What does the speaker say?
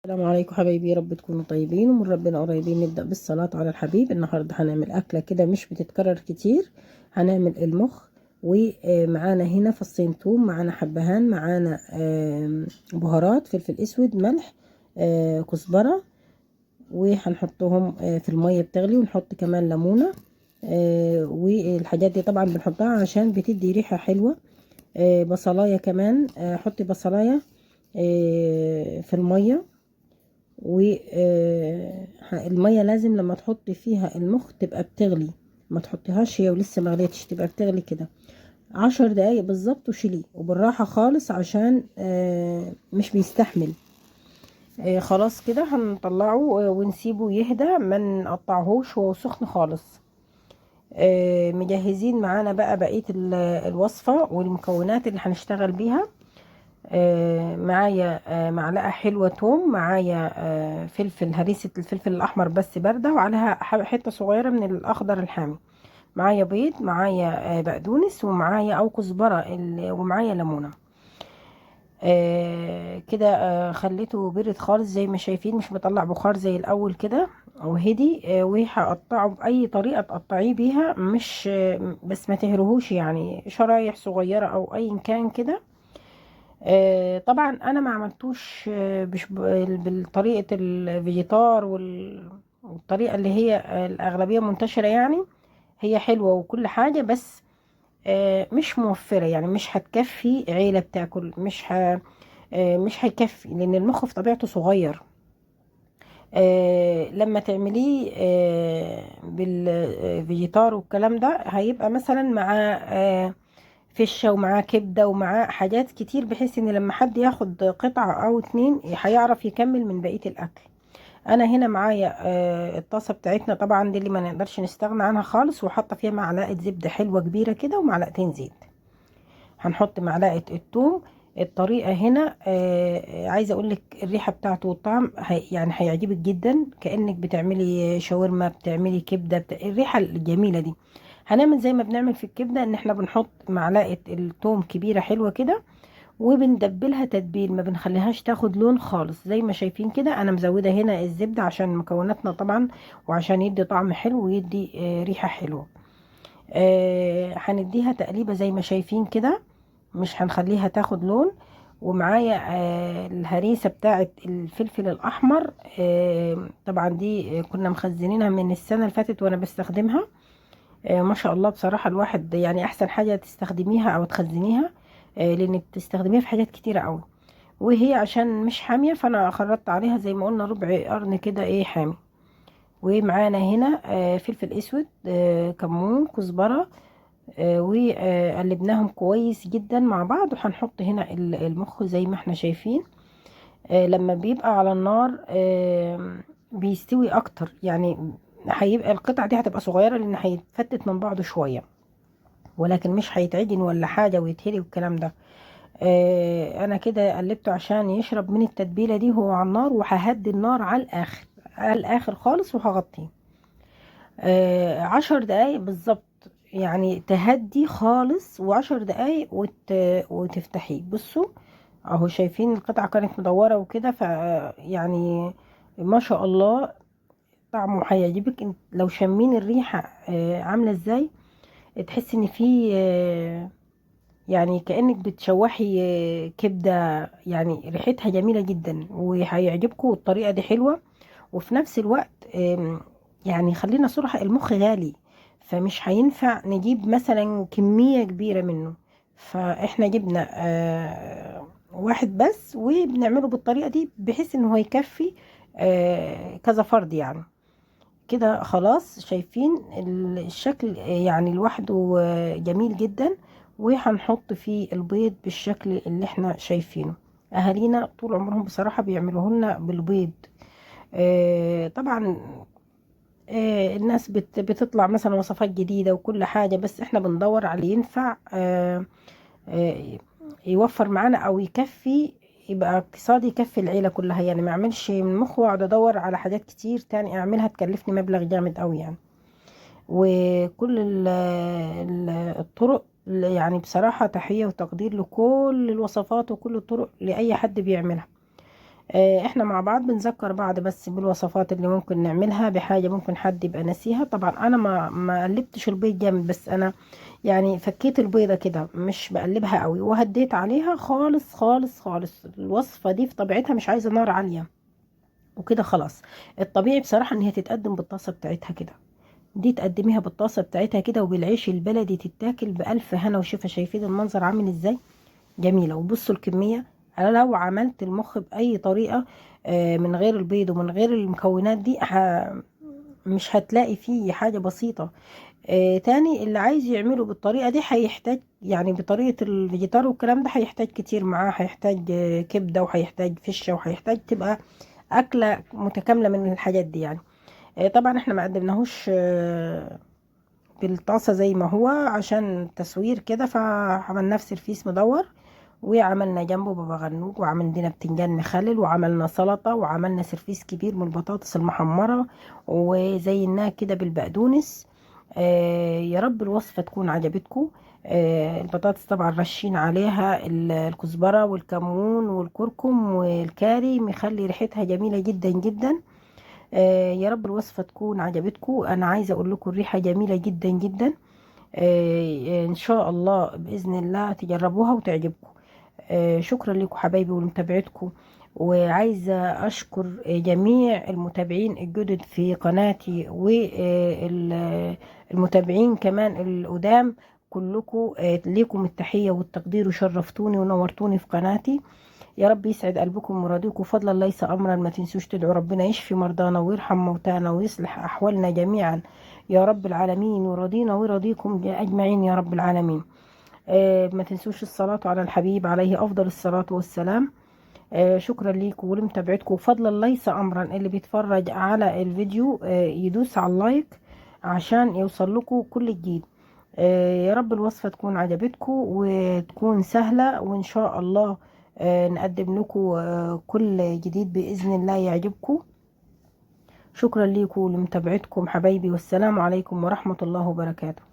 السلام عليكم حبايبي، يا رب تكونوا طيبين ومن ربنا قريبين. نبدأ بالصلاة على الحبيب. النهاردة هنعمل أكلة كده مش بتتكرر كتير. هنعمل المخ، ومعانا هنا فصين توم، معانا حبهان، معانا بهارات، فلفل اسود، ملح، كزبرة، وهنحطهم في المية بتغلي، ونحط كمان ليمونة. والحاجات دي طبعا بنحطها عشان بتدي ريحة حلوة. بصلاية كمان، حطي بصلاية في المية. والمية لازم لما تحطي فيها المخ تبقى بتغلي، ما تحطيهاش هي ولسه ما غليتش، تبقى بتغلي كده 10 دقايق بالظبط، وشيليه وبالراحة خالص عشان مش بيستحمل. خلاص كده هنطلعه ونسيبه يهدى، ما نقطعهوش وهو سخن خالص. مجهزين معانا بقى بقية الوصفة والمكونات اللي هنشتغل بيها. معايا معلقة حلوة توم، معايا فلفل، هريسة الفلفل الأحمر بس باردة، وعليها حتة صغيرة من الأخضر الحامي، معايا بيض، معايا بقدونس، ومعايا أو كزبرة ومعايا ليمونة. كده خليته برد خالص زي ما شايفين، مش مطلع بخار زي الأول كده وهدي. وهقطعه بأي طريقة تقطعيه بيها، بس ما تهرهوش، يعني شرايح صغيرة أو أيا كان كده. طبعا انا ما عملتوش بالطريقه الفيجيتار والطريقه اللي هي الاغلبيه منتشره، يعني هي حلوه وكل حاجه، بس مش موفره، يعني مش هتكفي عيله بتاكل، مش هيكفي، لان المخ في طبيعته صغير. لما تعمليه بالفيجيتار والكلام ده، هيبقى مثلا مع فشة ومعاه كبدة ومعاه حاجات كتير، بحيث ان لما حد ياخد قطعة او اتنين هيعرف يكمل من بقية الاكل. انا هنا معايا الطاسة بتاعتنا طبعا دي اللي ما نقدرش نستغنى عنها خالص، وحاطة فيها معلقة زبدة حلوة كبيرة كده ومعلقتين زيت. هنحط معلقة التوم. الطريقة هنا عايزة اقولك الريحة بتاعته والطعم هيعجبك جدا، كأنك بتعملي شاورما، بتعملي كبدة، الريحة الجميلة دي. هنعمل زي ما بنعمل في الكبدة، ان احنا بنحط معلقة التوم كبيرة حلوة كده، وبندبلها تتبيل، ما بنخليهاش تاخد لون خالص زي ما شايفين كده. انا مزودة هنا الزبدة عشان مكوناتنا طبعا، وعشان يدي طعم حلو ويدي ريحة حلوة. هنديها تقليبة زي ما شايفين كده، مش هنخليها تاخد لون. ومعايا الهريسة بتاعت الفلفل الأحمر، طبعا دي كنا مخزنينها من السنة اللي فاتت وأنا بستخدمها. ما شاء الله بصراحة الواحد أحسن حاجة تستخدميها أو تخزنيها، لأنك بتستخدميها في حاجات كتيرة قوي، وهي عشان مش حامية فأنا خرطت عليها زي ما قلنا ربع قرن كده حامي. ومعانا هنا فلفل أسود، كمون، كزبرة، وقلبناهم كويس جدا مع بعض. وهنحط هنا المخ زي ما احنا شايفين. لما بيبقى على النار بيستوي اكتر، يعني هيبقى القطعة دي هتبقى صغيرة لان هيتفتت من بعضه شوية، ولكن مش هيتعجن ولا حاجة ويتهري والكلام ده. انا كده قلبته عشان يشرب من التتبيلة دي وهو على النار، وههدي النار على الاخر، على الاخر خالص، وهغطيه. 10 دقايق بالظبط، يعني تهدي خالص، وعشر دقايق وتفتحيه. بصوا اهو، شايفين القطعة كانت مدورة وكده، ف يعني ما شاء الله طعمه هيعجبك. لو شمين الريحة عاملة ازاي، تحسي ان في كأنك بتشوحي كبدة، ريحتها جميلة جدا وهيعجبكم. والطريقة دي حلوة، وفي نفس الوقت خلينا صراحة المخ غالي، فمش هينفع نجيب مثلا كمية كبيرة منه، فاحنا جبنا واحد بس وبنعمله بالطريقة دي بحيث انه هيكفي كذا فرد يعني كده. خلاص شايفين الشكل لوحده، جميل جدا. وهنحط فيه البيض بالشكل اللي احنا شايفينه. اهالينا طول عمرهم بصراحة بيعملوه لنا بالبيض. طبعا، الناس بتطلع مثلا وصفات جديدة وكل حاجة، بس احنا بندور على اللي ينفع، يوفر معانا او يكفي، يبقى اقتصادي يكفي العيلة كلها، ما اعملش من مخ واقعد ادور على حاجات كتير تاني اعملها تكلفني مبلغ جامد قوي. وكل الطرق بصراحة تحية وتقدير لكل الوصفات وكل الطرق لأي حد بيعملها. احنا مع بعض بنذكر بعض بس بالوصفات اللي ممكن نعملها، بحاجة ممكن حد يبقى ناسيها. طبعا انا ما قلبتش البيض جامد، بس انا يعني فكيت البيضة كده، مش بقلبها قوي، وهديت عليها خالص خالص خالص. الوصفة دي في طبيعتها مش عايزة نار عالية وكده خلاص. الطبيعي بصراحة ان هي تتقدم بالطاسة بتاعتها كده، دي تقدميها بالطاسة بتاعتها كده وبالعيش البلدي، تتاكل بألف هنا وشفا. شايفين المنظر عامل ازاي؟ جميلة. وبصوا الكمية، انا لو عملت المخ بأي طريقة من غير البيض ومن غير المكونات دي مش هتلاقي فيه حاجة بسيطة. تاني اللي عايز يعمله بالطريقة دي هيحتاج، يعني بطريقة الفيجيتار والكلام ده هيحتاج كتير معاه، هيحتاج كبدة وهيحتاج فشة وهيحتاج تبقى أكلة متكاملة من الحاجات دي يعني. طبعا احنا ما قدمناهوش بالطاسة زي ما هو عشان التصوير كده، فعملناه في سرفيس مدور، وعملنا جنبه بابا غنوج، وعملنا بتنجان مخلل، وعملنا سلطة، وعملنا سرفيس كبير من البطاطس المحمرة، وزيناه كده بالبقدونس. يا رب الوصفة تكون عجبتكم. البطاطس طبعا رشين عليها الكزبرة والكمون والكركم والكاري، مخلي ريحتها جميلة جدا جدا. يا رب الوصفة تكون عجبتكم. أنا عايزة أقول لكم الريحة جميلة جدا جدا. إن شاء الله بإذن الله تجربوها وتعجبكم. شكرا لكم حبايبي ولمتابعتكم، وعايزة أشكر جميع المتابعين الجدد في قناتي والمتابعين كمان القدام، كلكم ليكم التحية والتقدير، وشرفتوني ونورتوني في قناتي. يا رب يسعد قلبكم ومراضيكم، فضلا ليس أمرا. ما تنسوش تدعوا ربنا يشفي مرضانا ويرحم موتانا ويصلح أحوالنا جميعا يا رب العالمين، ويرضينا ويرضيكم أجمعين يا رب العالمين. ما تنسوش الصلاة على الحبيب عليه أفضل الصلاة والسلام. شكرا ليكم ولمتابعتكم، فضلا ليس أمرا. اللي بيتفرج على الفيديو يدوس على ال like عشان يوصل لكم كل جديد. يا رب الوصفة تكون عجبتكم وتكون سهلة، وإن شاء الله نقدم لكم كل جديد بإذن الله يعجبكم. شكرا ليكم ولمتابعتكم حبايبي، والسلام عليكم ورحمة الله وبركاته.